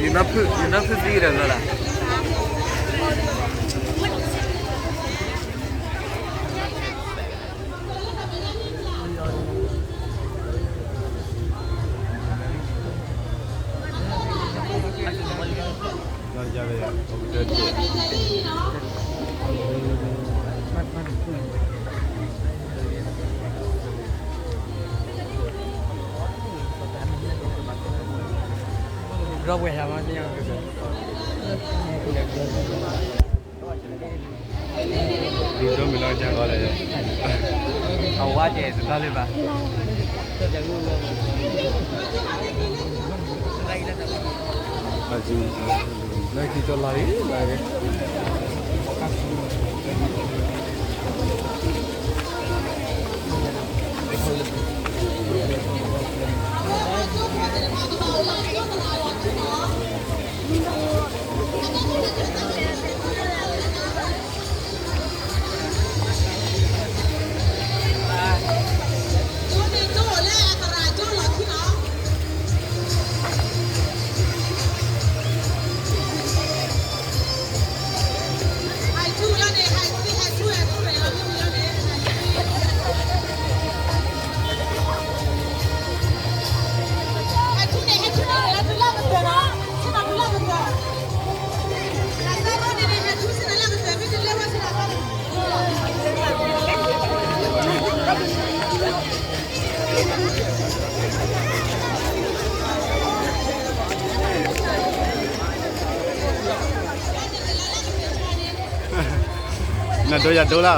ယနၢ်ဖုသံဒီးလီၤလၢ်. ဒီပုၢ်ဝဲၢ်မၤသ့ၣ်ညါ ဒ်သိးမုၢ်လီၤကၢ်ဂီၤလၢာ်, အဝါတဲတသီလၢၤဘၣ်. လၢခံကၠီလါလံ, လၢခံကၠီလါလံ. နဒိယၤဒိလီၤ.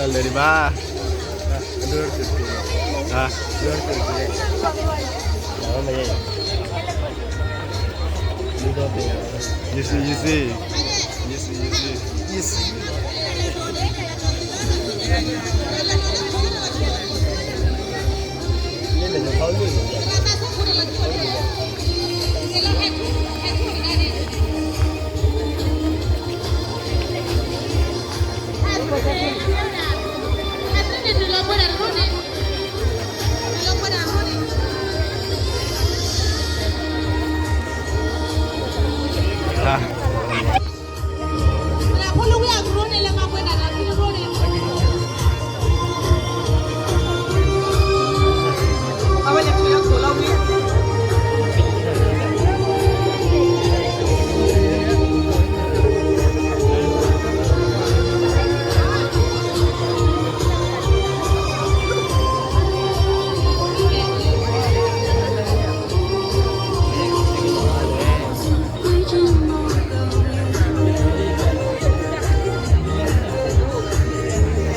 လၢဒံးဘၣ်. ယစံး ယစံး ယစံး ယစံး. တဲအီၤခိၣ်နၢ်သ့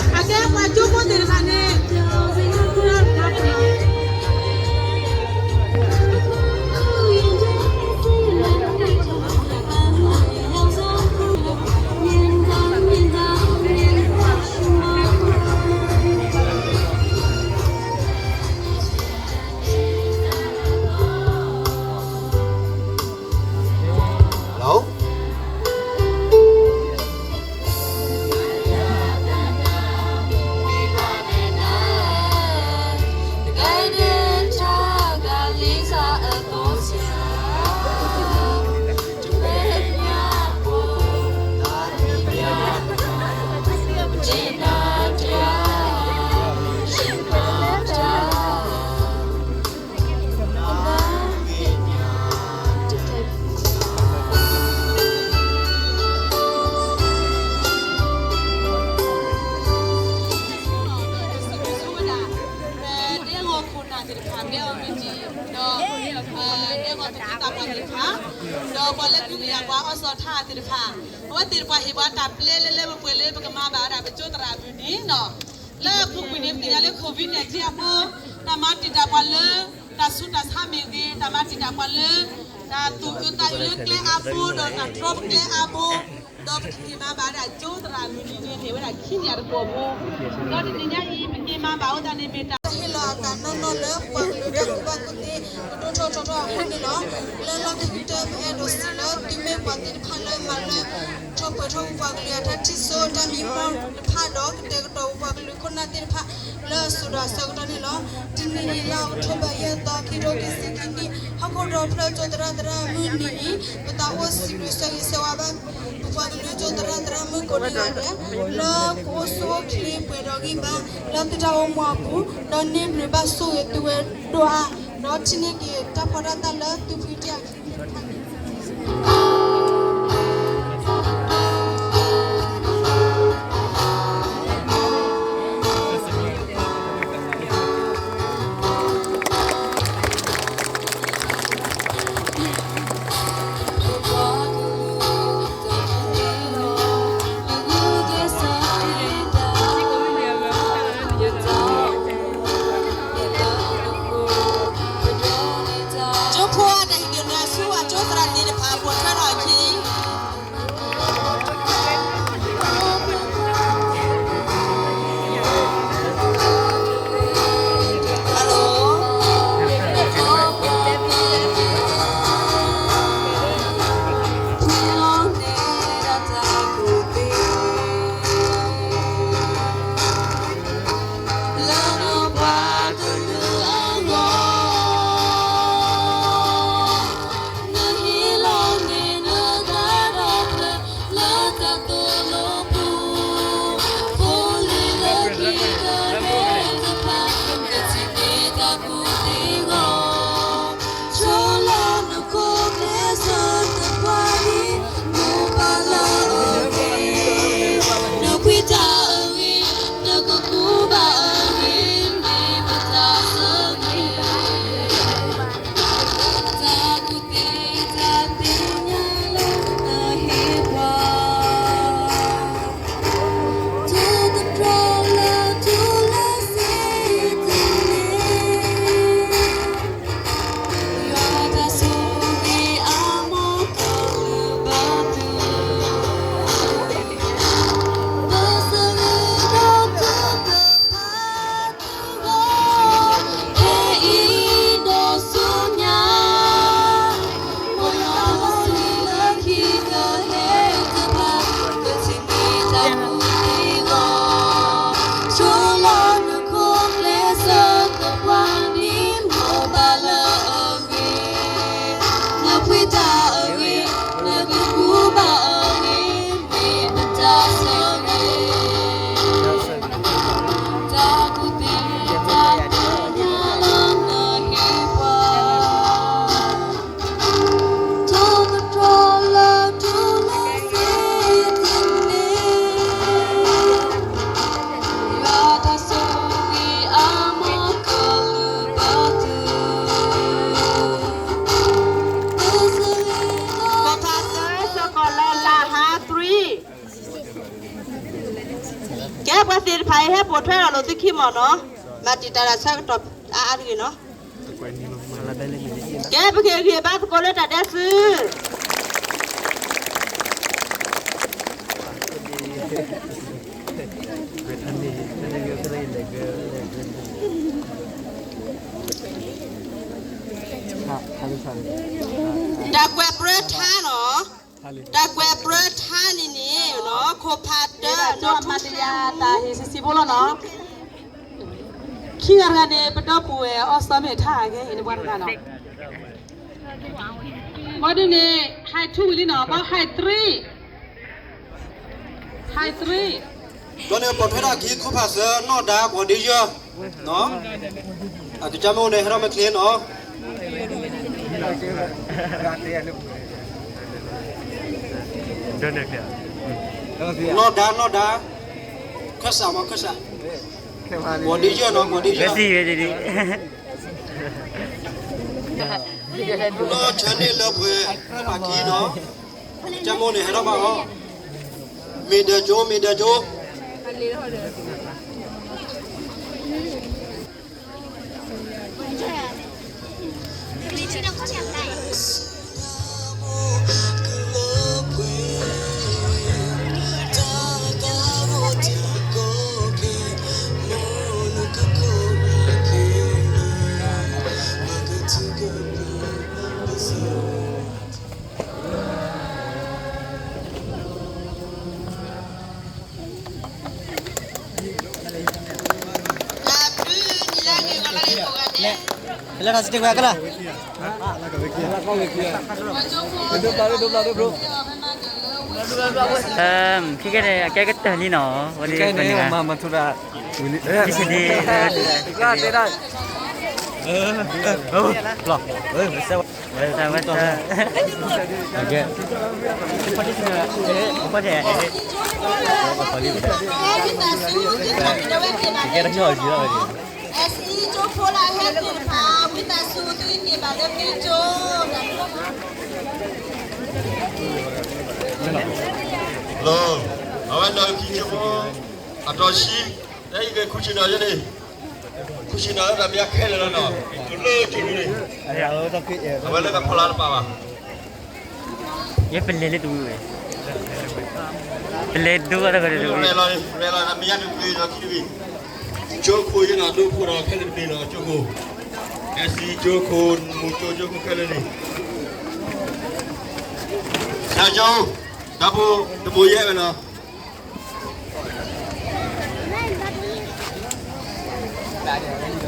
ၣ်တဖၣ် တဲအီၤမ့ၢ်က့ၤ ဒီး တဲအီၤတၢ်သံသးပှၢ်သ့ၣ်တဖၣ် ဒီးပှၤလၢသုကယၤပှၤအီစီၤထါသ့ၣ်တဖၣ် အဝဲသ့ၣ်တဖၣ်ဟ့ၣ်ပှၤတၢ်ပျဲလၢလၢပှဲၤပှဲၤလၢပကမၤဘၣ်ဝဲဒၣ်ပကၠိသရၣ်မုၢ်နံၤနီၤ လၢအပူၤကွံာ်န့ၣ် ပသ့ၣ်ညါလၢ COVID nineteen အဃိ တၢ်မၤတံာ်တာ်ပှၤလၢ တၢ်ဆူးတၢ်ဆါမ့ၢ်ဂ့ၤ တၢ်မၤတံာ်တာ်ပှၤလၢ တၢ်သူၣ်အုးသးအုးလၢကျဲအါဘိ ဒီးတၢ်တြီပကျဲအါဘိ ဒီးပတဟ့ၣ်မၤဘၣ်ဝဲဒၣ်ကၠိသရၣ်မုၢ်နံၤန့ၣ် ဟ့ၣ်ဝဲဒၣ်ခံနံၣ်အတကွီၢ်ဖိ ဒီးတနံၤညါအံၤ ပက့ၤမၤဘၣ်ဝဲဒၣ်န့ၣ်မ့ၢ်တၢ် ဟ့ၣ်လီၤအသးနီၢ်နီၢ်လၢပှၤကလုာ်လၢသုဘၣ်ကူၣ်သ့ ကတိၤထီၣ်ထီထီၣ်အဃိန့ၣ်လီၤ. လၢလီၢ်ခံကတၢၢ် ပအဲၣ်ဒိးစံးလၢသုမ့ၢ်ပှၤသ့ၣ်တဖၣ်လၢမၤလၢ ထီၣ်ပှဲၤထီၣ်ပပှၤကလုာ်အတၢ်ထံၣ်စိတၢ်မံမီၢ်တဖၣ်ဒီး ကတဲာ်ကတီၤပပှၤကလုာ်ခိၣ်နၢ်သ့ၣ်တဖၣ် လၢအစိၤဒီးအဆၢကတီၢ်န့ၣ်လီၤ. တနံၤအံၤလၢအီးကထိဘၢၣ်ယဲၢ်သီ ခံကထိခံဆံခံနံၣ် ဟီၣ်ခိၣ်ဒီဖျၢၣ်ကၠိသရၣ်သရၣ်မုၢ်နံၤအံၤ ပသးအိၣ်စံးဘျုးဆၢဂ့ၤဆၢဝါဘၣ် ပပှၤကလုာ်ကၠိသရၣ်သရၣ်မုၢ်ကိးဂၤဒဲး လၢကအိၣ်ဆူၣ်အိၣ်ချ့ပှဲၤဒီးဂံၢ်ဘါ လၢသုတၢ်အိၣ်မူအပူၤ ဒီးန့ၢ်ဘျုးဘၣ်ဆိၣ်ဂ့ၤသုဝဲဒိၣ်အါ ဒီးထံၣ်န့ၢ်က့ၤတၢ်ဖှီၣ်တၢ်သၣ်လၢသုဖုတံၢ်အခံ ကၠိဖိအတၢ်ဟ့ၣ်က့ၤနၢ်ဆူအကၠိသရၣ်သ့ၣ်တဖၣ် ပိာ်ထွဲ ဖးအံၤဟဲပိာ်ထွဲဒီးလိာ်သုခံမ့ၢ်နီၤ, မၤတံာ်တာ်တၢ်ဆၢကတီၢ်အါအါတဂ့ၤနီၤ. ကဲ ပက့ၤဂံၢ်ဘါသကိးလၢတၢ်ဒဲးစု တၢ်ကွဲးပြၢထါနီၤ, တၢ်ကွဲးပြၢထါန့ၣ်န့ၣ်နီၤ ခိၣ်ဖးတၢၣ် မၤတံာ်တာ်တၢ်ဟ့ၣ်ဆံးဆံးဖိလီၤနီၤ. ခံဂၤတဂၤန့ၣ် ပဒီပုၢ်ဝဲၢ်အီစီမ့ၢ်ထါအဂ့ၢ်အံၤန့ၣ် ပှၤတဂၤနီၤ. ဘၣ်ဒုးန့ၣ် ဟဲထူဝံၤလံနီၤ, ဘၣ်ဟဲတရံး ဟဲတရံး ဒီးန့ၣ်ပိာ်ထွဲဒၣ်ခံ ခိၣ်ဖးသၢ နီၢ်ဒါ ကွီၤဒ့ယၢၢ်, အကစၢ်မ့ၢ်အိၣ်န့ၣ် ဟဲထီၣ်မ့ၢ်ချ့နီၤ, နီၢ်ဒါ နီၢ်ဒါ, ခၢၣ်စးမး ခၢၣ်စး, ကွီၤဒ့ယၢၢ်နီၤ ကွီၤဒ့ယၢၢ်, နီၢ်ဆၢန့ၢ်လၢပှဲၤ ပှၤခံနီၤ, ကၠၢ်မိၢ်န့ၣ် ဟဲထီၣ်ဘၣ်အီၤ, မ့ၢ်ဒၢကၠိ မ့ၢ်ဒၢကၠိ လၢထါစတ့ၢ်ဝဲကလၢ ခဲကဲန့ၣ် အကဲကတၢၢ်လံနီၤ, ဝဲဒၣ်န့ၣ် မၤမၤထူရၤ ဒ်ဆဒံ ဝဲဒၣ် ဝဲဒၣ် ကဲတၢ်ကီၢ်လံဝဲဒၣ် SE ကၠိဖိလၢအဟဲသ့ၣ်တဖၣ် ဝံသးစူၤသုက့ၤဘၣ်လၢသုကၠိ လီၤ, အဝဲလၢခံကၠိဖိ အတီၤဆံ, တၢ်အံၤကခူၣ်ဆ့ၣ်နီၤယဲန့ၣ်, ခူၣ်ဆ့ၣ်နီၤလၢတၢ်မ့ၢ်အခဲလၢာ်လီၤနီၤ, တုၤလၢကၠိဒုန့ၣ်, အဝဲလၢကဖီလာ်တပာ်ဘၣ် ယဲပလဲၤလၢတဝံၤဝဲ, ပလဲၤဒိအတၢ်ကဒီးတဝံၤ, ရဲၣ်လီၤ ရဲၣ်လီၤ မ့ၢ်ယါတပှ့ၤဒီးခံတဝံၤ, ကၠိခိၣ်ယဲနီၤ ဒိခိၣ်ဒီးခဲလၢာ်တပှ့ၤဒီးကၠိခိၣ်, SE ကၠိခိၣ် မူကၠိ ကၠိခိၣ်ခဲလၢာ်န့ၣ်, ဆရာကျောင်း, တၢ်ဖိတဘိယဲဝဲနီၤ တၢ်